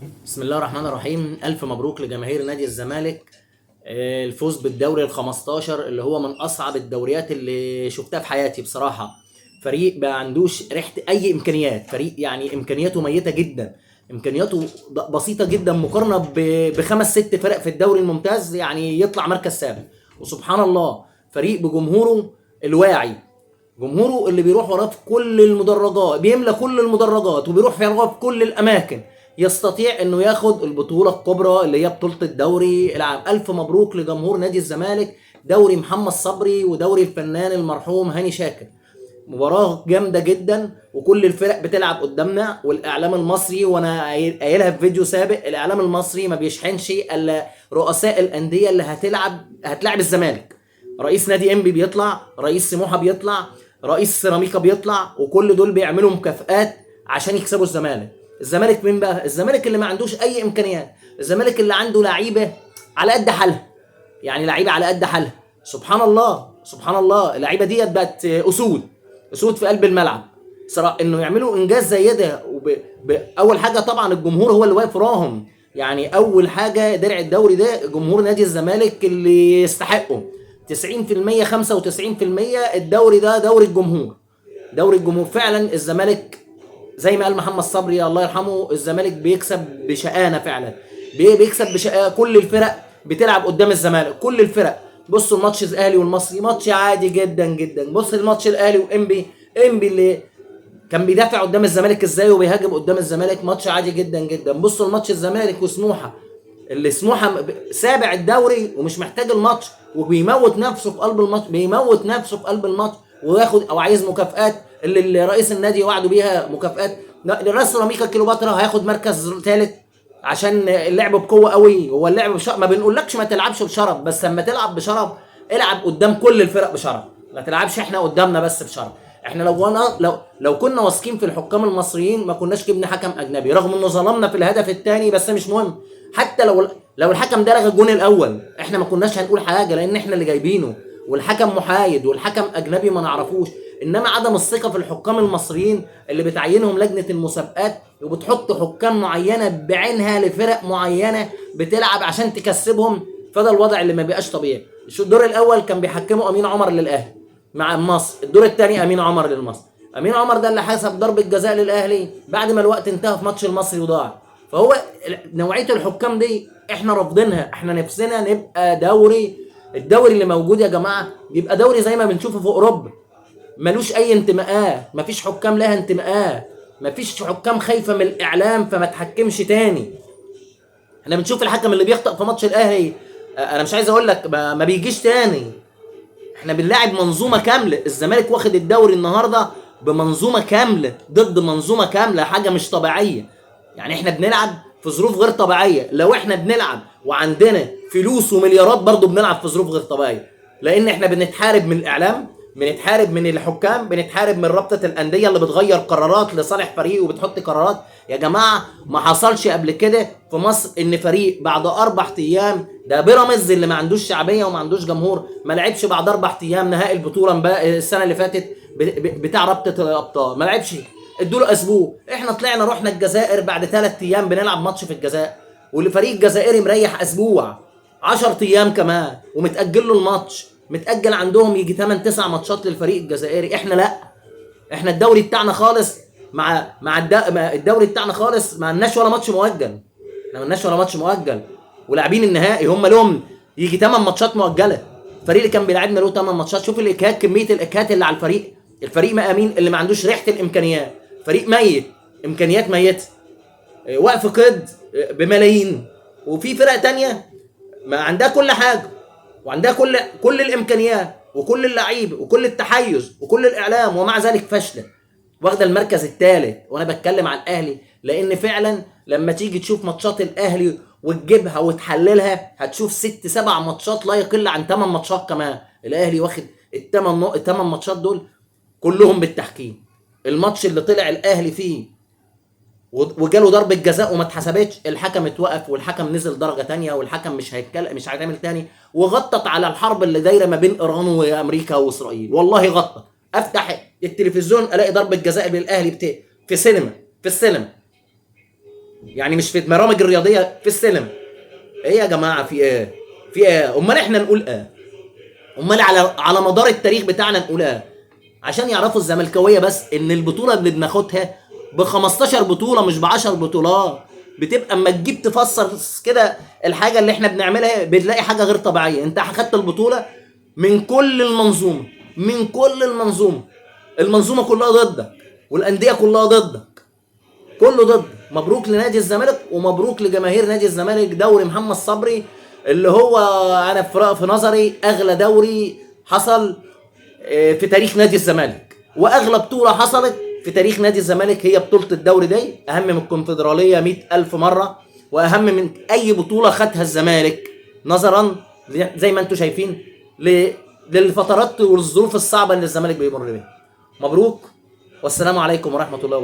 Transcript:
بسم الله الرحمن الرحيم. ألف مبروك لجماهير نادي الزمالك، الفوز بالدوري ال15 اللي هو من أصعب الدوريات اللي شفتها في حياتي بصراحة. فريق ما عندوش ريحة أي إمكانيات، فريق يعني إمكانياته ميتة جدا، إمكانياته بسيطة جدا مقارنة بخمس ست فرق في الدوري الممتاز، يعني يطلع مركز سابع. وسبحان الله فريق بجمهوره الواعي، جمهوره اللي بيروح وراه في كل المدرجات، بيملى كل المدرجات وبيروح وراه في كل الاماكن، يستطيع انه ياخد البطولة الكبرى اللي هي بطوله الدوري العام. الف مبروك لجمهور نادي الزمالك، دوري محمد صبري ودوري الفنان المرحوم هاني شاكر. مباراة جامدة جدا وكل الفرق بتلعب قدامنا، والاعلام المصري، وانا قايلها في فيديو سابق، الاعلام المصري ما بيشحنش الا رؤساء الاندية اللي هتلعب الزمالك. رئيس نادي انبي بيطلع، رئيس سموحه بيطلع، رئيس سيراميكا بيطلع، وكل دول بيعملوا مكافآت عشان يكسبوا الزمالك. الزمالك مين بقى؟ الزمالك اللي ما عندوش اي امكانيات، الزمالك اللي عنده لعيبة على قد حالها، يعني لعيبة على قد حالها. سبحان الله سبحان الله، اللعيبة ديت بقت اسود، اسود في قلب الملعب. صراحة انه يعملوا انجاز زي ده، اول حاجة طبعا الجمهور هو اللي واقف وراهم، يعني اول حاجة درع الدوري ده جمهور نادي الزمالك اللي يستحقه 90% 95%. الدوري ده دوري الجمهور، دوري الجمهور فعلا. الزمالك زي ما قال محمد صبري الله يرحمه، الزمالك بيكسب بشقانه فعلا، بيكسب بشقانه. كل الفرق بتلعب قدام الزمالك، كل الفرق. بصوا الماتش الاهلي والمصري ماتش عادي جدا جدا. بص الماتش الاهلي وانبي، انبي اللي كان بيدافع قدام الزمالك ازاي وبيهاجم قدام الزمالك، ماتش عادي جدا جدا. بصوا الماتش الزمالك وسموحه، اللي سموحه سابع الدوري ومش محتاج الماتش، وبيموت نفسه في قلب الماتش، بيموت نفسه في قلب الماتش وياخد او عايز مكافآت اللي رئيس النادي وعده بيها مكافآت. رئيس سيراميكا كيلوباترا هياخد مركز ثالث عشان اللعب بقوة قوي. هو اللعب بشرف، ما بنقولكش ما تلعبش بشرف، بس لما تلعب بشرف العب قدام كل الفرق بشرف، ما تلعبش احنا قدامنا بس بشرف. احنا لو كنا واثقين في الحكام المصريين ما كناش جبنا حكم اجنبي، رغم انه ظلمنا في الهدف الثاني، بس مش مهم. حتى لو الحكم ده لغى الجون الاول احنا ما كناش هنقول حاجة، لان احنا اللي جايبينه، والحكم محايد والحكم اجنبي ما نعرفوش. انما عدم الثقة في الحكام المصريين اللي بتعينهم لجنة المسابقات وبتحط حكام معينة بعينها لفرق معينة بتلعب عشان تكسبهم، فده الوضع اللي ما بيبقاش طبيعي. الدور الاول كان بيحكموا امين عمر للاهلي مع مصر، الدور الثاني امين عمر للمصري. امين عمر ده اللي حسب ضربه جزاء للاهلي بعد ما الوقت انتهى في ماتش المصري وضاع. فهو نوعية الحكام دي احنا رافضينها، احنا نفسنا نبقى دوري، الدوري اللي موجود يا جماعة يبقى دوري زي ما بنشوفه في اوروبا، ملوش اي انتماءات، مفيش حكام لها انتماءات، مفيش حكام خايفة من الاعلام فما تحكمش تاني. احنا بنشوف الحكم اللي بيخطأ في ماتش الاهلي، انا مش عايز اقول لك ما بيجيش تاني. احنا بنلاعب منظومة كاملة، الزمالك واخد الدوري النهارده بمنظومة كاملة ضد منظومة كاملة، حاجة مش طبيعية. يعني احنا بنلعب في ظروف غير طبيعية، لو احنا بنلعب وعندنا فلوس ومليارات برضو بنلعب في ظروف غير طبيعية، لان احنا بنتحارب من الاعلام، بنتحارب من الحكام، بنتحارب من رابطه الاندية اللي بتغير قرارات لصالح فريق وبتحط قرارات. يا جماعة ما حصلش قبل كده في مصر ان فريق بعد 4 ايام، ده بيراميدز اللي ما عندوش شعبية وما عندوش جمهور، ما لعبش بعد 4 ايام نهائي البطولة السنة اللي فاتت بتاع رابطه الابطال، ما لعبش، ادوا له اسبوع. احنا طلعنا رحنا الجزائر بعد 3 ايام بنلعب ماتش في الجزائر، والفريق الجزائري مريح اسبوع 10 ايام كمان، ومتاجل له الماتش، متاجل عندهم يجي 8 9 ماتشات للفريق الجزائري. احنا لا، احنا الدوري بتاعنا خالص مع الدوري بتاعنا خالص، ما عندناش ولا ماتش مؤجل، احنا ما عندناش ولا ماتش مؤجل، ولاعبين النهائي هم لهم يجي 8 ماتشات مؤجلة. الفريق اللي كان بيلعبنا له 8 ماتشات. شوف الاجهاد، كمية الاجهاد اللي على الفريق. الفريق ما امين اللي ما عندوش ريحه الامكانيات، فريق ميت، امكانيات ميته، وقف قيد بملايين. وفي فرق تانية ما عندها كل حاجة، وعندها كل الامكانيات وكل اللعيبة وكل التحيز وكل الاعلام، ومع ذلك فاشلة، واخده المركز الثالث. وانا بتكلم على الاهلي لان فعلا لما تيجي تشوف ماتشات الاهلي وتجيبها وتحللها هتشوف 6 7 ماتشات لا يقل عن 8 ماتشات كمان الاهلي واخد الثمان ماتشات دول كلهم بالتحكيم. الماتش اللي طلع الاهلي فيه وجاله ضربه جزاء وما اتحسبتش، الحكم اتوقف والحكم نزل درجه تانية، والحكم مش هيتكلم، مش هيتعمل تاني، وغطت على الحرب اللي دايرة ما بين ايران وامريكا واسرائيل. والله غطت. افتح التلفزيون الاقي ضربه جزاء للاهلي في سينما، في السينما. يعني مش في البرامج الرياضية، في السينما. ايه يا جماعة في ايه؟ في ايه؟ امال احنا نقول ايه؟ امال على مدار التاريخ بتاعنا نقول ايه؟ عشان يعرفوا الزملكاويه بس ان البطولة اللي بناخدها ب 15 بطوله مش ب 10 بطولات. بتبقى اما تجيب تفسر كده الحاجة اللي احنا بنعملها بتلاقي حاجة غير طبيعية. انت اخدت البطولة من كل المنظومة، من كل المنظومة، المنظومة كلها ضدك والاندية كلها ضدك، كله ضد. مبروك لنادي الزمالك ومبروك لجماهير نادي الزمالك. دوري محمد صبري اللي هو انا في نظري اغلى دوري حصل في تاريخ نادي الزمالك، واغلى بطوله حصلت في تاريخ نادي الزمالك هي بطوله الدوري دي، اهم من الكونفدراليه 100,000 مرة، واهم من اي بطوله خدها الزمالك، نظرا زي ما انتم شايفين للفترات والظروف الصعبة اللي الزمالك بيمر بيها. مبروك، والسلام عليكم ورحمة الله وبركاته.